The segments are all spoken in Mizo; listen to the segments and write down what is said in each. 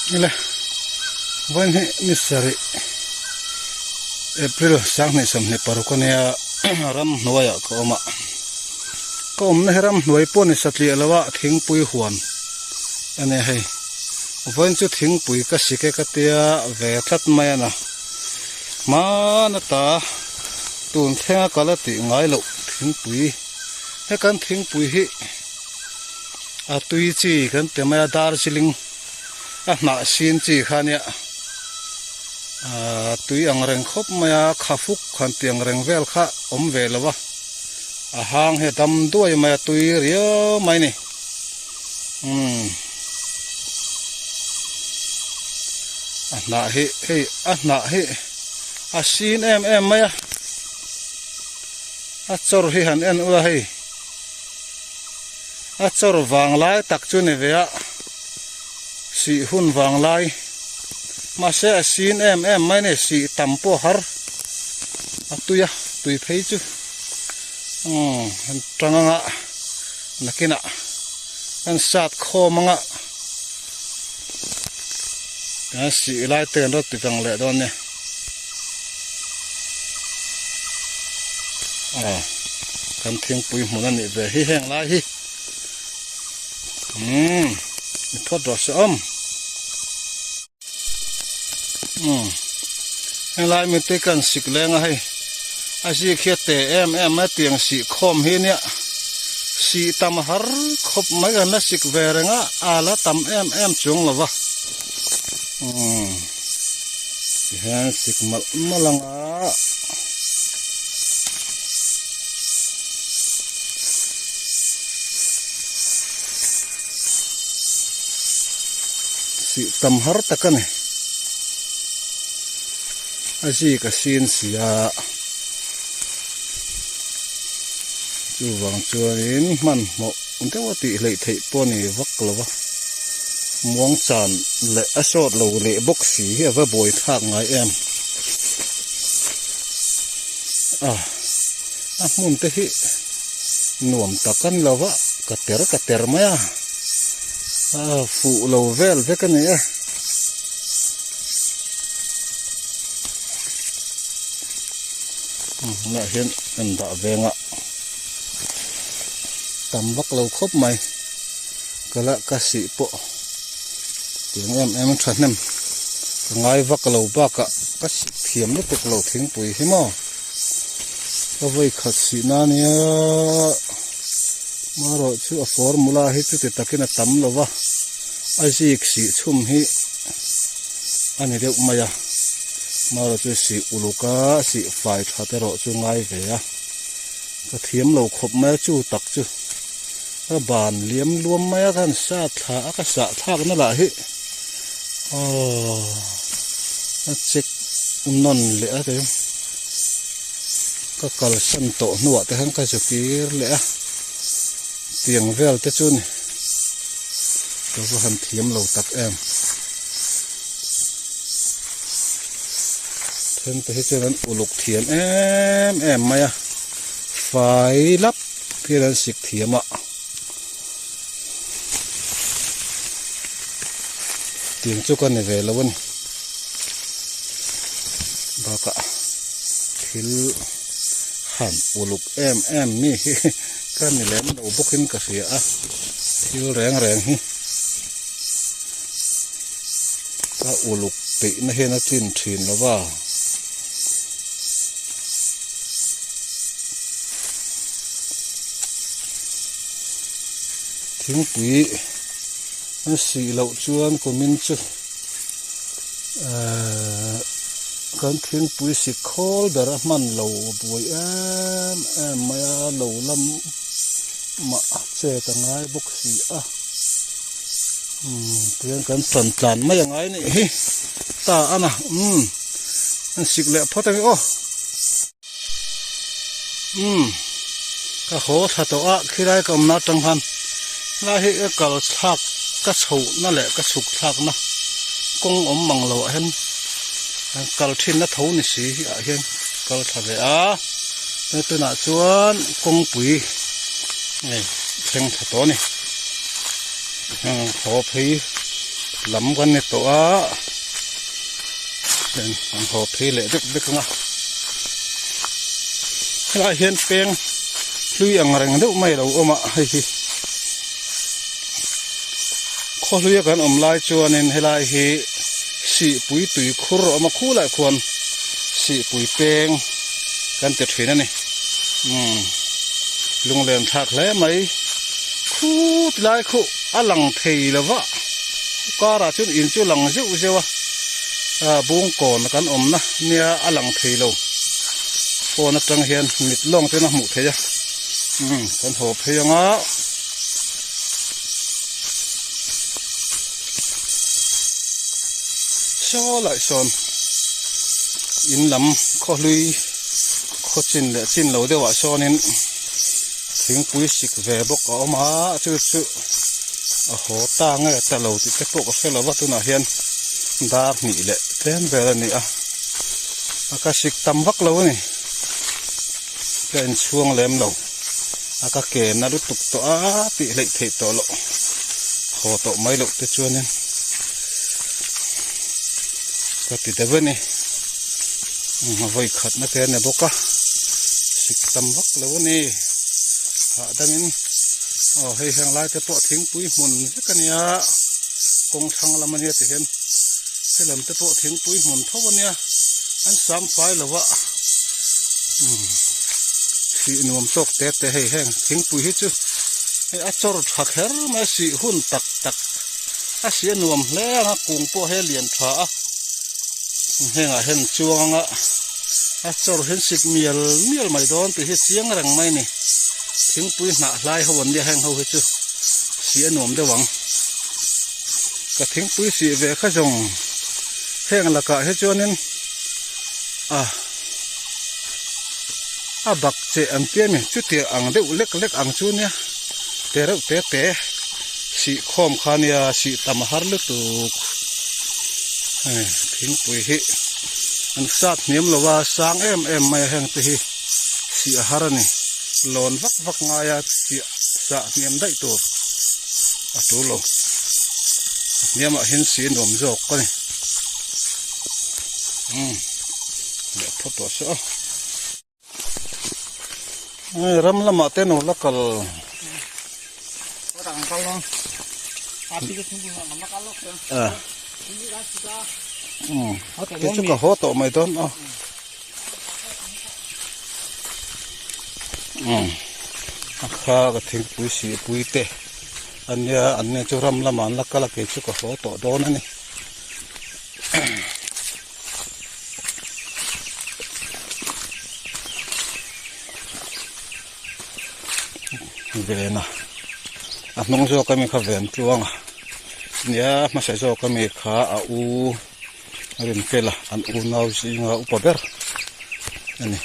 Ile vawiin hi ni sarih April sanghnih sawmhnih paruk ania ramhnuaiah ka awm a ka awmna hi ramhnuai pawh ni satliah lo a thingpui huan a nia hei vawiin chu thingpui ka sik e ka tia ve tlat mai a na hmana ta tun thlenga ka la tih ngai loh thingpui he kan thingpui hi. A tui chi kan ti mai a Darjeeling a hnah sin chi kha nia aaa tui ang reng khawp mai a khafuk han tih ang reng vel kha awm ve lo a a hang hi a dam duai mai a tui riau mai a ni umm a hnah hi hei a hnah hi a sin em em mai a a chawr hi han en ula hei. A chawr vang lai tak chu ni ve a, sih hun vang lai mahse a sin em em mai a ni sih tam pawh a har a tui a tui phei chu umm an tang anga nakinah an sat khawm anga an sih lai te an rawn ti vang leh dawn a ni. Aw kan thingpui hmun a nih ve hi heng lai hi umm ni phawt rawh se awm umm heng lai mi te kan sik leng a hei a zik hi a te em em a tiang sih khawm hi nia sih tam har khawp mai kan la sik ve reng a a la tam em em chuang lo va umm tihian sik malh malh ang a. Sih tam har tak a ni a zik a sin si a chuvang chuanin hmanhmawh deuh a tih hleih theih pawh a ni vak lo va muang chan leh a sawt lo leh bawk si hi a va buai thlak ngai em a a hmun te hi nuam tak a ni lo va ka ter ka ter mai a a fuh lo vel vek a ni e. Tunah hian kan dah veng a tam vak lo khawp mai ka la ka sih pawh tiang em em a thahnem ka ngai vak lo bakah ka sih thiam lutuk lo thingpui hi maw ka vawi khat sih na nia marawh chu a formula hi chuti takin a tam lo va a zik sih chhum hi a ni deuh mai a marawh chu sih uluk a sih fai that erawh chu ngai ve a ka thiam lo khawp mai a chu tak chu ka ban liam luam mai a ka han sa thla a ka sah thlak na lah hi aww a check nawn leh a kei ka kalsan tawh hnuah te khan ka zu kir leh a tiang vel te chu ni ka va han thiam lo tak em then te hi chuan an uluk thiam em em mai a fai lap hian an sik thiam a tiang chu ka ni ve lo a ni bakah thil han uluk em em mi hi ka ni lem lo bawkin ka hria a thil reng reng hi ka uluk peihna hian a chin thin lo va. Thingpui a sih loh chuan kumin chu ehh kan thingpui sik khawl ber a hman lo buai em em mai a lo lam mah chet a ngai bawk si a umm tihian kan san tlan mai a ngai anih hi ta a na umm an sik leh phawt ang e aw umm ka haw thla tawh a khilai ka awmna atang khan helai hi ka kal thlak ka chhoh na leh ka chhuk thlak na kawng awm mang loh ah hian kal thin na tho ni si ah hian kal thla ve a tunah chuan kawngpui hei thleng thla tawh a ni haw phei. lam kan ni tawh a heng an haw phei leh deuh vek ang a helaiah hian peng hlui ang reng deuh mai a lo awm a hei hi khaw hluia kan awm lai chuanin helai hi sihpui tui khur a awm a khulaiah khuan sihpui peng kan ti thin a ni umm lunglen thlak hle mai khut lai khuh a lang thei lo va karah chuan in chu lang zeuh zeuh a ah bungkawn kan awmna nia a lang thei lo phone atang hian mit lawng chuan a hmuh theih a umm kan haw phei ang a. Saw lah sawn in lam khaw hlui khaw chin leh chin lo deuh ah sawnin thingpui sik ve bawk a awm a chu chu a haw ta nge ta lo tih te pawh ka hre lo va tunah hian dar hnih leh tlem vel a ni a a ka sik tam vak lo a ni ka inchhuang lem lo a ka ke na lutuk tawh a tih hleih theih tawh loh haw tawh mai loh te chuanin ka ti deuh a ni a vawi khatna te a ni bawk a sik tam vak lo a ni hahdangin aw hei heng lai te pawh thingpui hmun vek a nia kawng thlang lam a nia ti hian helam te pawh thingpui hmun tho a nia an sam fai lo a umm sih nuam tawk te te hei heng thingpui hi chu hei a chawr tha kher mai a sih hun tak tak a sih a nuam hle ang a kung pawh hi a lian tha a hengah hian chuang anga a chawr hian sik mial mial mai dawn tih hi chiang reng mai a ni thingpui hnah hlai ho an nia heng ho hi chu sih a nuam deuh ang ka thingpui sih ve kha zawng heng lakah hi chuanin a a bak cheh ang tia mi chutia ang deuh lek lek ang chu nia te reuh te te sih khawm kha nia sih tam a har lutuk hei thingpui hi an sat hniam lo a sang em em mai a heng te hi sih a har a ni lawn vak vak ngai a sih sah hniam daih tur a tul lo a hniamah hian sih a nuam zawk a ni umm leh phawt tawh se aw hei ram lamah te no la kal umm kei chu ka haw tawh mai dawn aw umm a kha ka thingpui sihpui te ania an ni chu ram lamah an la kal a kei chu ka haw tawh dawn a ni. Ven a a hnung zawk ami kha ven tluang a nia hmasa zawk ami kha a u a rawn fel a an unau zinga upa ber a ni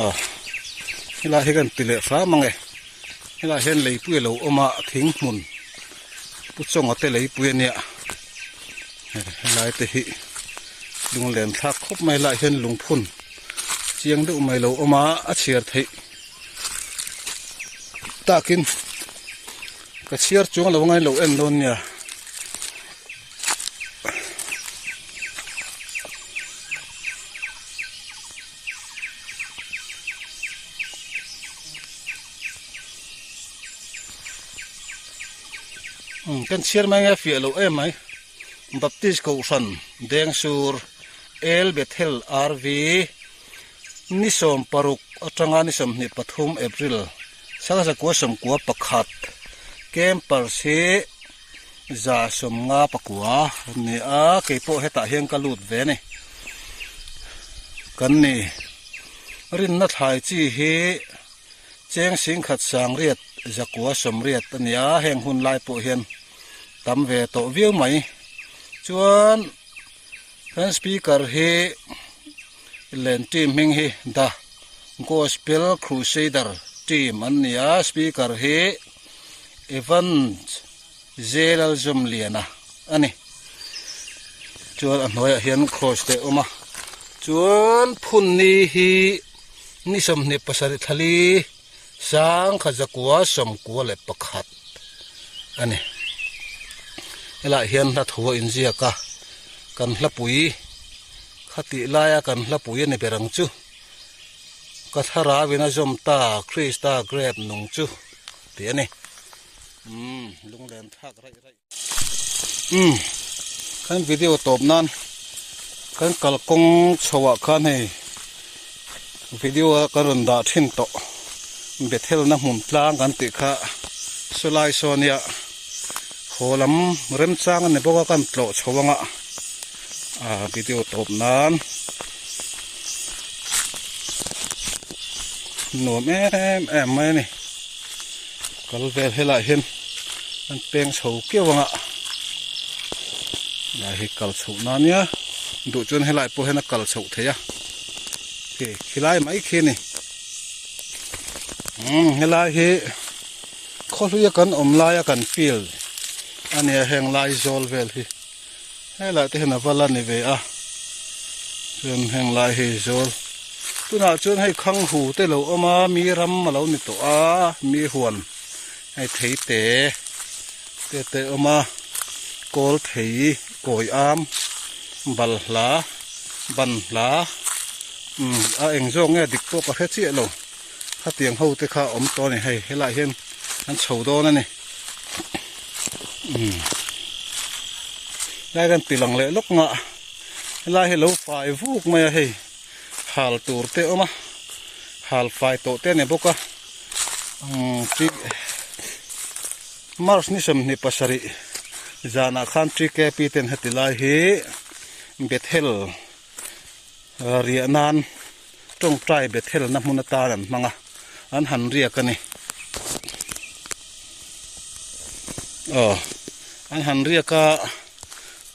a helai hi kan ti leh hram ang e helaiah hian leipui a lo awm a thing hmun pu chawnga te leipui a nia. Helai te hi lunglen thlak khawp mai lah hian lungphun chiang deuh mai lo awm a a chhiar theih takin ka chhiar chuang lo angai lo en dawn nia. Kan chhiar mai nge fiah loh em mai Baptist Kohhran Dengsur El Bethel RV ni 16 atanga ni 23 April 1991 Campers hi 159 an ni a keipawh hetah hian ka lut ve a ni kan ni rinna thlai chi hi Cheng singkhat sangriat zakua sawmriat a ni a, heng hun lai pawh hian tam ve tawh viau mai. Chuan kan speaker hi len team hming hi The Gospel Crusader team an ni a, speaker hi Evans Zelalzawmliana a ni. Chuan a hnuaiah hian cross te a awm a, chuan phunni hi. Ni 27 thlali 1991 a ni. Helaiah hian hla thu a inziak a, kan hlapui khatih laia kan hlapui a ni ber ang chu. Ka thlarau in a zawm ta Krista grep nung chu tih a ni. Umm lunglen thlak raih raih. Umm kan video tawp nan kan kalkawng chho ah khan hei video a ka rawn dah thin tawh Bethel na hmun tlang kan tih kha sawlai saw nia haw lam remchang a ni bawk a kan tlawh chho anga ah video tawp nan nuam em em mai a ni kal vel helaiah hian an peng chho kiau anga helai hi kal chhoh na ania duh chuan helai pawh hian a kal chhoh theih a khi khilai mai khi a ni umm helai hi khawhluia kan awm laia kan field a nia heng lai zawl vel hi. Helai te hian a va la ni ve a, chuan heng lai hi zawl tunah chuan hei khang hu te lo awm a mi ram a lo ni tawh a mi huan hei thei te te te awm a kawl thei kawi am balhla banhla umm a eng zawk nge dik pawh ka hre chiah lo khatiang ho te kha awm tawh a ni hei helaiah hian an chho dawn a ni. Umm lai kan ti lang leh lawk ngah helai hi lo fai vuk mai a hei hal tur te a awm a hal fai tawh te a ni bawk a umm march ni 27 zanah khan tkp ten heti lai hi bethel riah nan tawngtai bethel na hmun atan an hmang a an han riak a ni aw an han riak a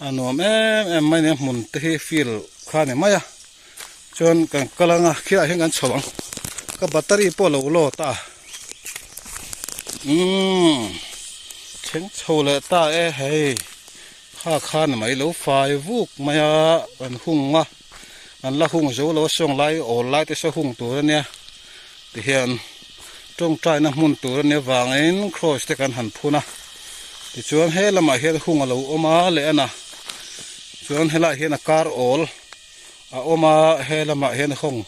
a nuam em em mai a ni a hmun te hi field kha a ni mai a chuan kan kal ang a khilaiah hian kan chho ang ka battery pawh a lo load a umm thleng chho leh ta e hei. Kha khan mai lo fai vuk mai a an hung a an la hung zo lo a sawng lai awl lai te saw hung tur a nia tihian tawngtaina hmun tur a nia vangin cross te kan han phun a tichuan he lamah hian hung a lo awm a leh a na chuan helaiah hian a kar awl a awm a he lamah hian hung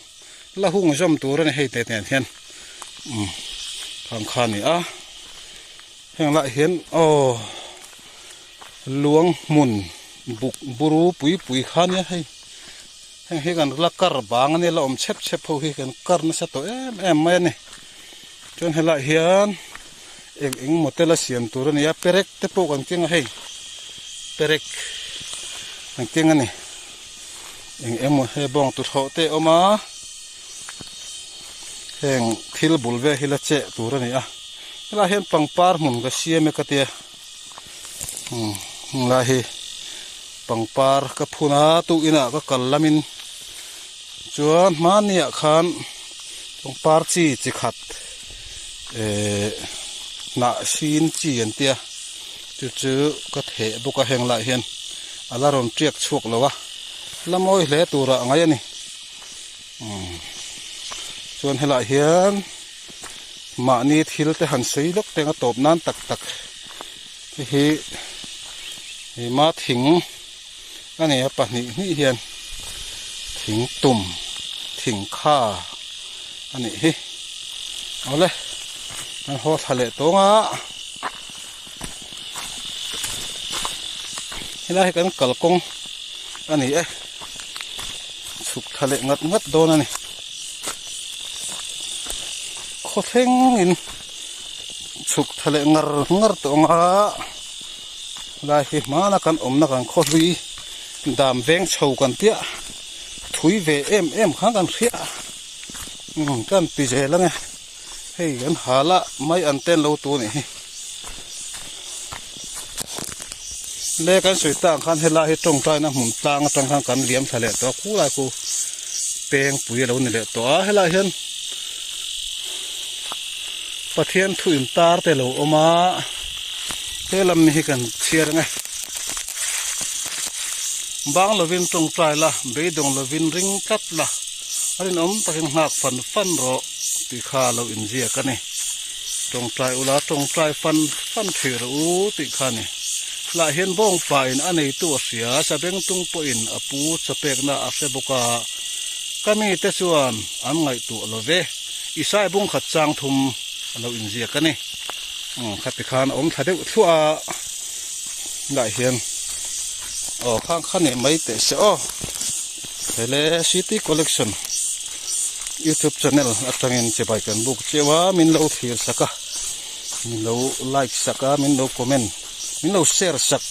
la hung zawm tur a ni hei te nen hian umm khang kha a ni a heng lah hian aw. Luang hmun buk buru pui pui kha nia hei heng hi kan la kar bang ania la awm chhep chhep ho hi kan kar nasa tawh em em mai a ni chuan helaiah hian eng eng maw te la siam tur a ni a perek te pawh kan keng a hei perek kan keng a ni eng eng maw hei bawng tuthlawh te a awm a heng thil bul vel hi la cheh tur a ni a helaiah hian pangpar hmun ka siam e ka tia. Umm helai hi pangpar ka phun a tu inah ka kal lamin chuan hmaniah khan pangpar chi chi khat ehh hnah hrin chi an tia chu chu ka theh bawk a heng lai hian a la rawn tiak chhuak lo a la mawi hle turah a ngai a ni umm chuan helaiah hian. Mahni thil te han sawi lawk teng a tawp nan tak tak hei hi hima thing a nei a pahnih hnih hian thing tum thing kha a nih hi awle an haw thla leh tawng a helai hi kan kalkawng a ni e chhuk thla leh ngat ngat dawn a ni khaw thleng in chhuk thla leh ngar ngar tawh ang a helai hi hmana kan awmna kan khaw hlui dam veng chho kan tia thui ve em em khan kan hria umm kan ti zel ang e hei kan hal a mai an ten lo tu anih hi le kan sawi tak ang khan helai hi tawngtaina hmun tlang atang khan kan liam thla leh tawh a khulai khu peng pui a lo ni leh tawh a helaiah hian Pathian thu in tar te lo awm a he lam hi kan chhiar ang e bang lovin tawngtai la beidawng lovin ring tlat la a rinawm takin nghak fan fan rawh tih kha a lo inziak a ni tawngtai ula tawngtai fan fan thei rawh u tih kha a ni. Lah hian bawngpa in a neitu a hria, sabengtung pawhin a pu chawpekna a hre bawk a, ka mite chuan an ngaihtuah lo ve. Isai bungkhat chang thum a lo inziak a ni. Umm khati khan a awm thla deuh thluah a, lah hian aw khang kha nih mai teh se aw. Hele City Collection YouTube channel atangin chibai kan buk chiau a, min lo thlir sak a. Min lo like sak a, min lo comment, min lo share sak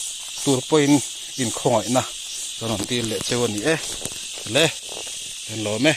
tur pawhin inkhawngaihna ka rawn tir leh cheu a ni e. Le, kan lawm e.